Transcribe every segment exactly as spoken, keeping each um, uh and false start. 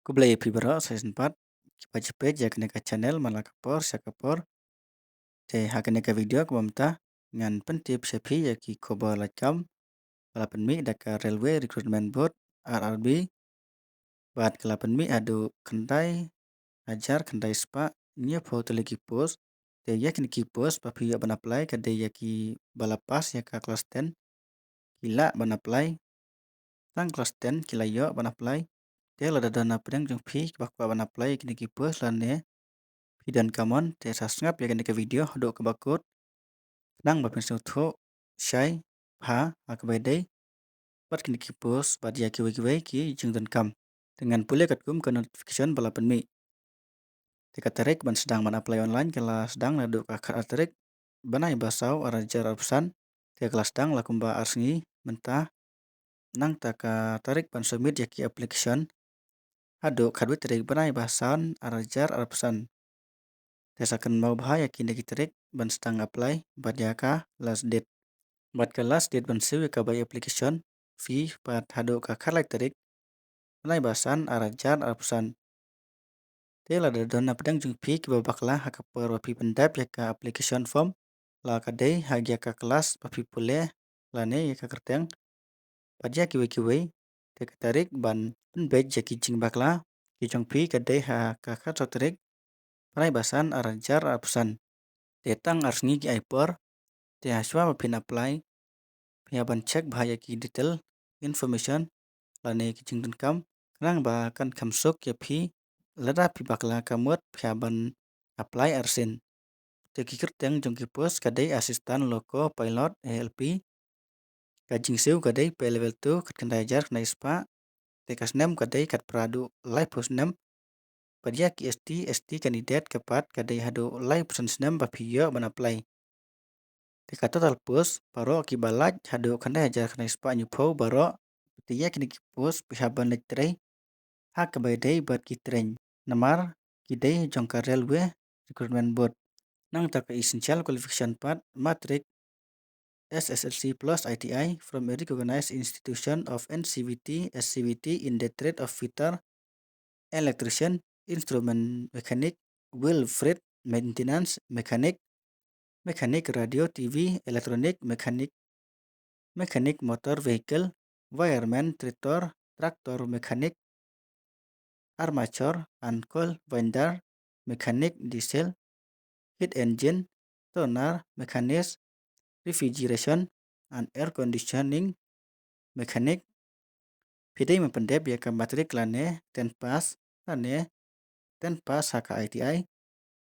Khublei ïa phi baroh sa shisien pat kiba ju peit ïa kane ka channel man la ka por sha ka por. Te ha kane ka video kaba mynta ngan pyntip sha phi ïa ki khubor lait kam ba la pynmih da ka Railway Recruitment Board, R R B. Bad ka la pynmih haduh khyndai hajar khyndai spah hynñiewphew tylli ki post. Te ïa kine ki post ba phi ïoh ban apply ka dei ïa kiba la pass ïa ka klas ten ki lah ban apply. Tang klas ten ki la ïoh ban apply. Te lada don na pdeng jong phi kiba kwah ban apply ïa kine ki post lane phi don ka mon, te sa sngap ïa kane ka video haduh kaba kut khnang ba phin sngewthuh shai bha ha kaba ïadei bad kine ki post bad ïa kiwei kiwei ki jingdonkam. Te ngan pule katkum ka notification ba la pynmih. Te ka tarik ban sdang ban apply online ka la sdang naduh ka khatar tarik bnai ba saw arhajar arphew san. Te ka la sdang la kumba ar sngi mynta. Nangta ka tarik ban submit ïa ki application haduh khatwei tarik bnai ba san arhajar arphew san. Te sa kynmaw bha ïa kine ki tarik ban sdang apply bad ïa ka last date. Bad ka last date ban siew ïa ka bai application fee pat haduh ka khatlai tarik bnai ba san arhajar arphew san. Te lada don na pdeng jong phi kiba bakla ha ka por ba phi pyndep ïa ka application form, la ka dei ha ïa ka klas ba phi pule lane ïa ka kyrteng bad ïa kiwei kiwei, te ka tarik ban pynbeit ïa ki jingbakla ki jong phi ka dei ha ka khatsaw tarik bnai ba san arhajar arphew san. Te tang ar sngi ki ai por. Te hashwa ba phin apply phi hap ban check bha ïa ki detail information lane ki jingdonkam khnang ba kan kham suk ïa phi. Lada phi bakla ka mut phi hap ban apply arsien. Te ki kyrteng jong ki post ka dei assistant loco pilot, A L P. Ka jingsiew ka dei pay level two khatkhyndai hajar khyndai spah. Te ka snem ka dei khatphra haduh laiphew snem. Bad ïa ki S T, S T candidate ka pat ka dei haduh laiphew san snem ba phi ïoh ban apply. Te ka total post baroh kiba lait haduh khyndai hajar khyndai spah hynñiewphew baroh. Te ïa kine ki post phi hap ban leit trei ha kaba ïadei bad ki traiñ namar ki dei jong ka Railway Recruitment Board. Nangta ka essential qualification pat matric, S S L C plus I T I from a recognized institution of N C V T, S C V T in the trade of fitter, electrician, instrument mechanic, wheel freight maintenance mechanic, mechanic radio, T V, electronic mechanic, mechanic motor vehicle, wireman, tractor, tractor mechanic, armature and coil winder mechanic, diesel, heat engine, toner mechanist, refrigeration and air conditioning mechanic. Phi dei ban pyndep ïa ka matric lane ten pass lane ten pass ha ka I T I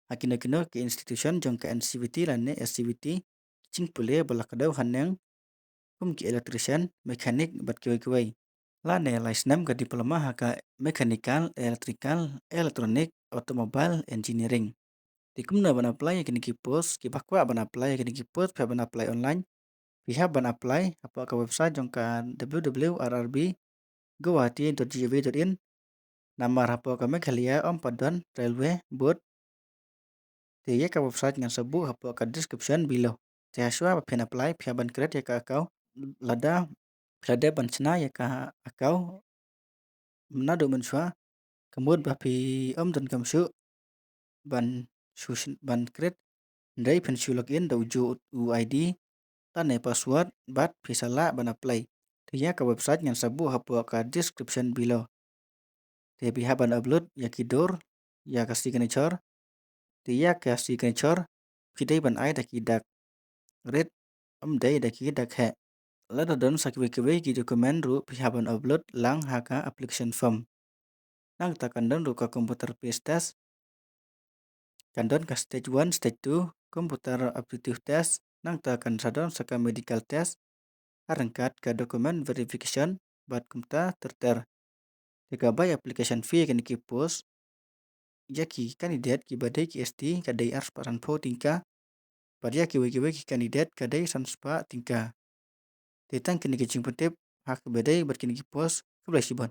ha kino kino ki institution jong ka N C V T lane S C V T, jingpule ba la kdew haneng kum ki electrician, mechanic bad kiwei kiwei. Lane lai snem ka diploma ha ka mechanical, electrical, electronic, automobile engineering. Te kumno ban apply ïa kine ki post? Kiba kwah ban apply ïa kine ki post phi hap ban apply online. Phi hap ban apply hapoh ka website jong ka W W R R B guwahati dot G O V dot in. Namar hapoh ka Meghalaya ym pat don Railway Board. Te ïa ka website ngan sa buh hapoh ka description below. Te hashwa ba phin apply phi hap ban create ïa ka account. Lada phi la dep ban shna ïa ka account naduh mynshuwa, ka mut ba phi ym donkam shuh ban shu ban create, hynrei phin shu login da ujuh u I D lane password bad phi sa lah ban apply. Te ïa ka website ngan sa buh hapoh ka description below. Te phi hap ban upload ïa ki dur, ïa ka signature. Te ïa ka signature phi dei ban ai da ki dak rit, ym dei da ki dak heh. Lada don sa kiwei kiwei ki document ruh phi hap ban upload lang ha ka application form. Nangta kan don ruh ka computer based test. Kan don ka stage one, stage two computer aptitude test. Nangta kan sa don sa ka medical test ha ryngkat ka document verification bad kumta ter ter. Te ka bai application fee ïa kine ki post ïa ki candidate kiba dei ki S T ka dei arspah sanphew tyngka. Bad ïa kiwei kiwei ki candidate ka dei sanspah tyngka. Te tang kine ki jingpyntip ha kaba dei bad kine ki post. Khublei shibun.